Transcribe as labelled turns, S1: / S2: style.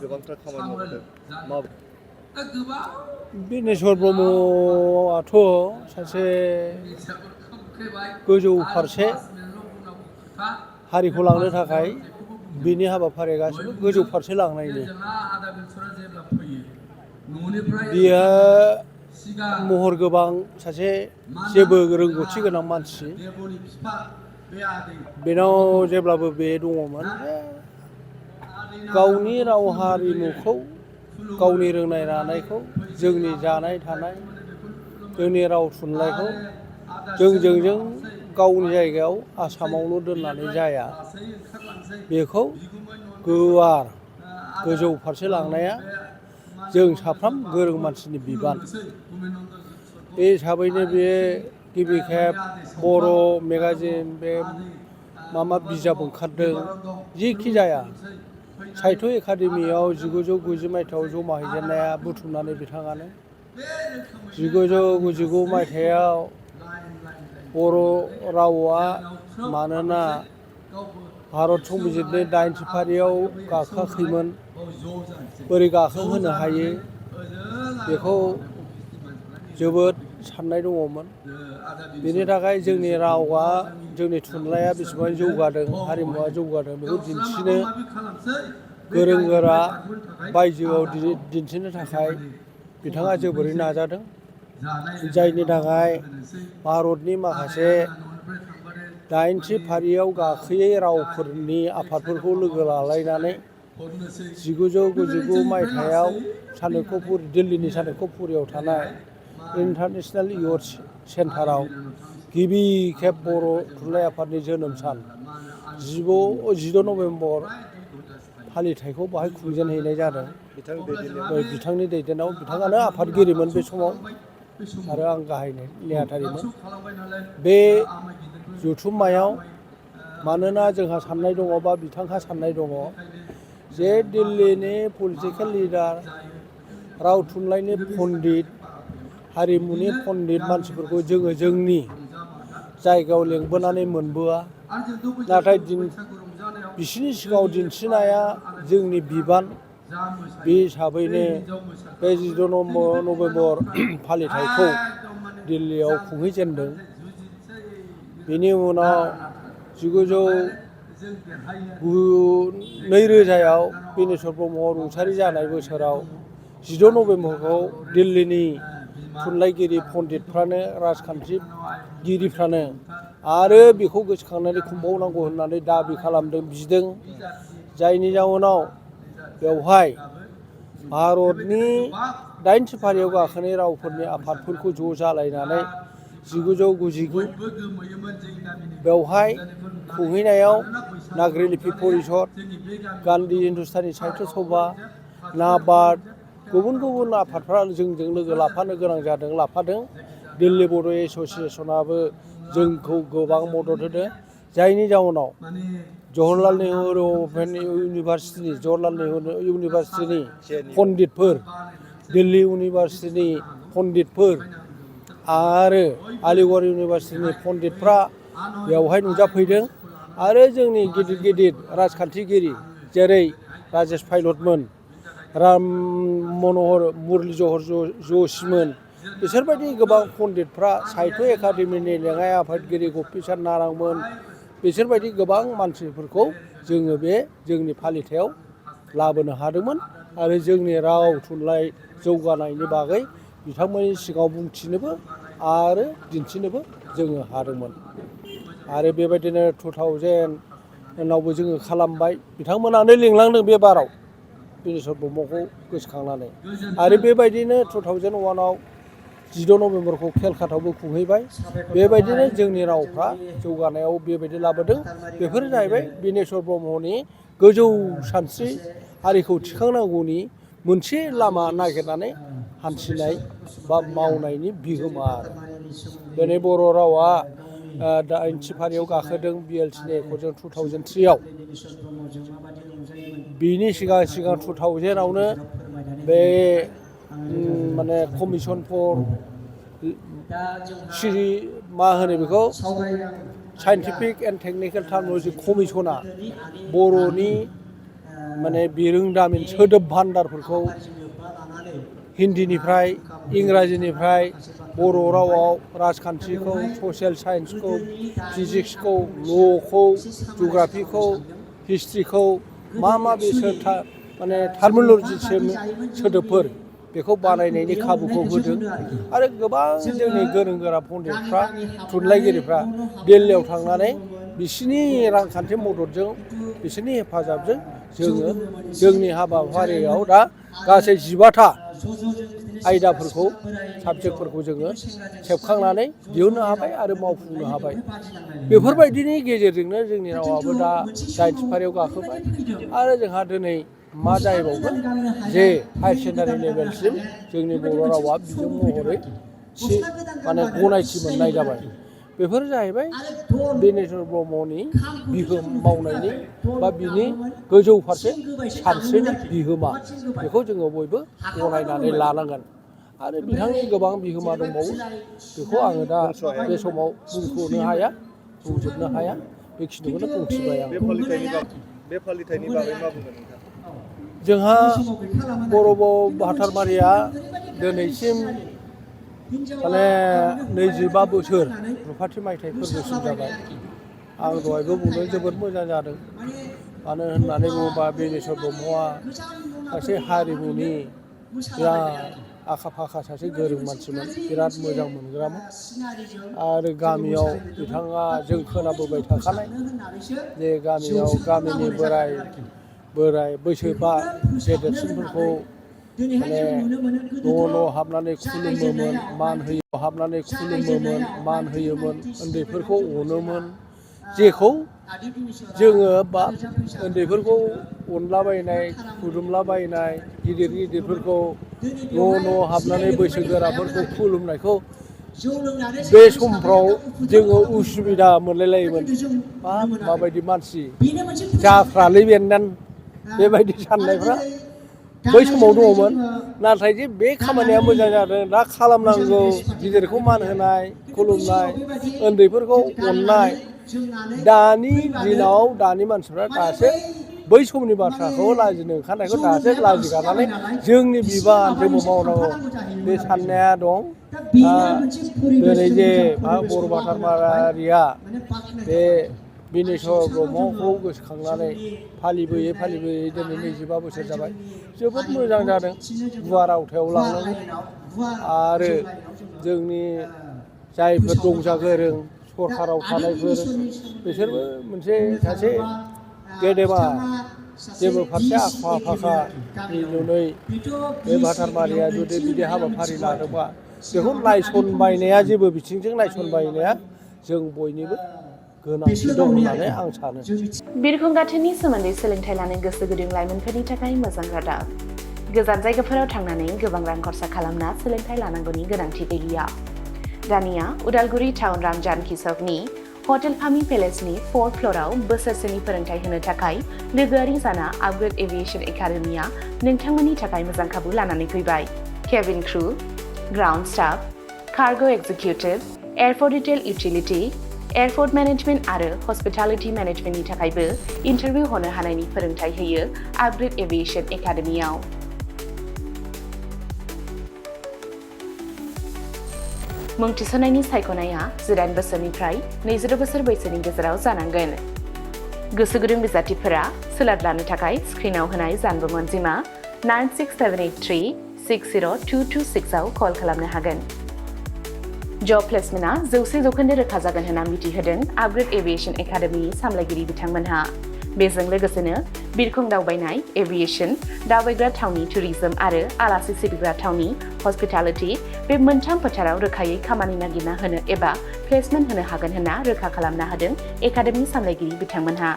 S1: गोबांथार खामानि मावदों
S2: बिनेश्वर ब्रह्मआथ' सासे गोजौ फारसे हारिखौ लांनो थाखाय बिनि हाबाफारिया गासिबो गोजौ फारसे लांनायनि बियो महर गोबां सासे जेबो रोंगौथि गोनां मानसि बेनाव जेब्लाबो बे दङमोन गावनि राव हारिमुखौ गावनि रोंनाय रानायखौ जोंनि जानाय थानाय जोंनि राव थुनलाइखौ जों गावनि जायगायाव आसामावल' दोननानै जाया बेखौ गुवार गोजौ फारसे लांनाया जों साफ्रोम गोरों मानसिनि बिबान बे हिसाबैनो बे गिबि खेब बर' मेगाजिन बे मा बिजाब ओंखारदों जिखि जाया साहित्य एकाडेमियाव 1990 मायथाइयाव जमा हैजेननाया बुथुमनानै बिथाङानो 1999 मायथाइयाव बर' रावआ मानोना भारत संबिजितनि 8थि फारियाव गाखोआखैमोन बोरै गाखोहोनो हायो बेखौ जोबोद साननाय दङमोन। बेनि थाखाय जोंनि रावा जोंनि थुनलाइया बेसेबां जौगादों हारिमुवा जौगादों बेखौ दिन्थिनो गोरों गोरा बायजोआव दिन्थिनो थाखाय बिथाङा जोबोरै नाजादों जायनि थाखाय भारतनि माखासे 8थि फारियाव गाखोयै रावफोरनि आफादफोरखौ लोगो लालायनानै 1999 मायथाइयाव दिल्लीनि सानैखौपुरियाव थानाय इन्टारनेशनेल इयर्थ सेन्टाराव गिबि खेब बर' थुनलाइ आफादनि जोनोम सान 16 नभेम्बर फालिथायखौ बाहाय खुंजेनहैनाय जादों बिथांनि दैदेननायाव बिथाङानो आफादगिरिमोन बे समाव आरो आं गाहाय नेहाथारिमोन बे जथुम्मायाव मानोना जोंहा साननाय दङ बा बिथांहा साननाय दङ जे दिल्लीनि पलिटिकेल लिडार राव थुनलाइनि पण्डित हारिमुनि पण्डित मानसिफोरखौ जोङो जोंनि जायगायाव लेंबोनानै मोनबोआ नाथाय बिसिनि सिगाङाव दिन्थिनाया जोंनि बिबान बे हिसाबैनो बे 16 नभेम्बर फालिथायखौ दिल्लीयाव खुंहैजेनदों। बेनि उनाव 2000आव बिनेश्वर ब्रह्म रुंसारि जानाय बोसोराव 16 नभेम्बरखौ दिल्लीनि थुनलाइगिरि पण्डितफ्रानो राजखान्थिगिरिफ्रानो आरो बेखौ गोसोखांनानै खुंबावनांगौ होननानै दाबि खालामदों बिदों जायनि जाउनाव बेवहाय भारतनि 8थि फारियाव गाखोनाय रावफोरनि आफादफोरखौ ज' जालायनानै 1999 बेवहाय खुंहैनायाव नागरी लिपि परिषद गान्धी हिन्दुस्तानी साहित्य सभा नाबार्ड गुबुन गुबुन आफादफ्रा जोंजों लोगो लाफानो गोनां जादों लाफादों दिल्ली बड' एस'सियेसनाबो जोंखौ गोबां मदद होदों जायनि जाउनाव जवाहरलाल नेहरू अपेन इउनिभारसिटिनि पण्डितफोर दिल्ली इउनिभारसिटिनि पण्डितफोर आरो आलिगड़ इउनिभारसिटिनि पण्डितफ्रा बेवहाय नुजाफैदों आरो जोंनि गिदिर गिदिर राजखान्थिगिरि जेरै राजेश पाइलटमोन राम मनहर मुरली जहर जशिमोन बिसोरबायदि गोबां पण्डितफ्रा साहित्य एकाडेमिनि लेङाइ आफादगिरि गपिचन्द्र नारांमोन बिसोरबायदि गोबां मानसिफोरखौ जोङो बे जोंनि फालिथायाव लाबोनो हादोंमोन आरो जोंनि राव थुनलाइ जौगानायनि बागै बिथांमोननि सिगाङाव बुंथिनोबो आरो दिन्थिनोबो जोङो हादोंमोन आरो बेबायदिनो 2000 जोङो खालामबाय बिथांमोनानो लिंलांदों बे बाराव बिनेश्वर ब्रह्मखौ गोसोखांनानै आरो बेबायदिनो 2001आव 16 नभेम्बरखौ केलकातायावबो खुंहैबाय बेबायदिनो जोंनि रावफ्रा जौगानायाव बेबायदि लाबोदों बेफोरो जाहैबाय बिनेश्वर ब्रह्मनि गोजौ सानस्रि हारिखौ थिखांनांगौनि मोनसे लामा नागिरनानै हान्थिनाय बा मावनायनि बिहोमा दिनै बर' रावा 8थि फारियाव गाखोदों BLCनि एकर्डजों 2003आव बिनि सिगां 2000आवनो बे माने कमिसन फर मा होनो बेखौ साइन्टिफिक एन्ड टेकनिकेल टेक्न'लजि कमिसना बर'नि माने बिरोंदामिन सोदोब भान्डारफोरखौ हिन्दीनिफ्राय इंराजिनिफ्राय बर' रावाव राजखान्थिखौ ससियेल साइन्सखौ फिजिक्सखौ ल'खौ जुग्राफिखौ हिस्ट्रिखौ मा बिसोर माने टार्मिन'लजि सोदोबफोर बेखौ बानायनायनि खाबुखौ होदों आरो गोबां जोंनि गोरों गोरा पण्डितफ्रा थुनलाइगिरिफ्रा दिल्लीयाव थांनानै बिसिनि रांखान्थि मददजों बिसोरनि हेफाजाबजों जोङो जोंनि हाबाफारियाव दा गासै 12टा आयदाफोरखौ साबजेक्टफोरखौ जोङो सेबखांनानै दिहुननो हाबाय आरो मावफुंनो हाबाय बेफोरबायदिनि गेजेरजोंनो जोंनि रावाबो दा 8थि फारियाव गाखोबाय आरो जोंहा दिनै मा जाहैबावगोन जे हायार सेकेन्डारि लेभेलसिम जोंनि बर' रावा बिजों महरै माने गनायथि मोननाय जाबाय बेफोर जाहैबाय बिनेश्वर ब्रह्मनि बिहोम मावनायनि बा बिनि गोजौ फारसे सानस्रिनि बिहोमा बेखौ जोङो बयबो गनायनानै लानांगोन आरो बिथांनि गोबां बिहोमा दंबावो बेखौ आङो दा बे समाव बुंथ'नो हाया बुंजोबनो हाया बेखिनिखौनो बुंथिबाय आं
S1: बे फालिथायनि बागै मा बुंगोन नोंथां
S2: जोंहा बर' भातारमारिया दिनैसिम माने 25 बोसोर रुफाथि मायथाइ फोरबोसिम जाबाय आं दहायबो बुंदों जोबोद मोजां जादों मानो होननानै बुङोबा बिनेश्वर ब्रह्मआ सासे हारिमुनि बिराद आखा फाखा सासे गोरों मानसिमोन बिराद मोजां मोनग्रामोन आरो गामियाव बिथाङा जों खोनाबोबाय थाखानाय जे गामियाव गामिनि बोराय बैसोबा गेदेरसिनफोरखौ माने न' हाबनानै खुलुमोमोन मान होयो हाबनानै खुलुमोमोन मान होयोमोन उन्दैफोरखौ अनोमोन जेखौ जोङो बा उन्दैफोरखौ अनलाबायनाय खुलुमलाबायनाय गिदिरफोरखौ न' हाबनानै बैसोगोराफोरखौ खुलुमनायखौ बे समफ्राव जोङो उसुबिदा मोनलायलायोमोन माबायदि मानसि जाफ्रालै बेनदान बेबायदि साननायफ्रा बै समाव दङमोन नाथाय जे बे खामानिया मोजां जादों दा खालामनांगौ गिदिरखौ मान होनाय खुलुमनाय उन्दैफोरखौ अननाय दानि दिनाव दानि मानसिफ्रा दासो बै समनि बाथ्राखौ लाजिनो ओंखारनायखौ दासो लाजिगारनानै जोंनि बिबान जोंबो मावनांगौ बे साननाया दं दिनै जे बर' भातारमारिया बे बिनेश्वर ब्रह्मखौ गोसोखांनानै फालिबोयै दिनै 25 बोसोर जाबाय जोबोद मोजां जादों गुवार आवथायाव लांनांगौ आरो जोंनि जायफोर दंजा गोरों सरकाराव थानायफोर बिसोरबो मोनसे सासे गेदेमा जेबो फारसे आखा फाखा नुनै बे भातारमारिया जुदि बिदि हाबाफारि लादोंबा बेखौ नायसनबायनाया जेबो बिथिंजों नायसनबायनाया जों बयनिबो गोनांथि दं होननानै आं सानो
S3: बिरखं गाथोननि सोमोन्दै सोलोंथाइ लानो गोसो गुदुं लाइमोनफोरनि थाखाय मोजां रादाब गोजान जायगाफोराव थांनानै गोबां रां खरसा खालामना सोलोंथाइ लानांगौनि गोनांथि गैलिया दानिया उदालगुरि टाउन रामजानकि सकनि हटेल फामि पेलेसनि 4th फ्ल'राव बोसोरसेनि फोरोंथाइ होनो थाखाय लोगोआरि जाना आपग्रेड एभिएशन एकाडेमिया नोंथांमोननि थाखाय मोजां खाबु लानानै फैबाय cabin crew ground staff cargo executive airport retail utility airport management आरो हस्पिटालिटी मेनेजमेन्टनि थाखायबो इन्टारभिउ होनो हानायनि फोरोंथाइ होयो आपग्रेड एभिएशन एकाडेमियाव मुं थिसननायनि सायख'नाया 18 बोसोरनिफ्राय 22 बोसोर बैसोनि गेजेराव जानांगोन गोसो गुदुं बिजाथिफोरा सोलाद लानो थाखाय स्क्रिनाव होनाय जानबुं अनजिमा 96783602226 आव कल खालामनो हागोन जब प्लेसमेन्टआ 100% रोखा जागोन होनना मिथिहोदों आपग्रेड एभिएशन एकाडेमिनि सामलायगिरि बिथांमोनहा बेजों लोगोसेनो बिरखं दावबायनाय एभिएशन दावबायग्रा थावनि टुरिजम आरो आलासि सिबिग्रा थावनि हस्पिटालिटी बे मोनथाम फोथाराव रोखायै खामानि नागिरना होनो एबा प्लेसमेन्ट होनो हागोन होनना रोखा खालामना होदों एकाडेमि सामलायगिरि बिथांमोनहा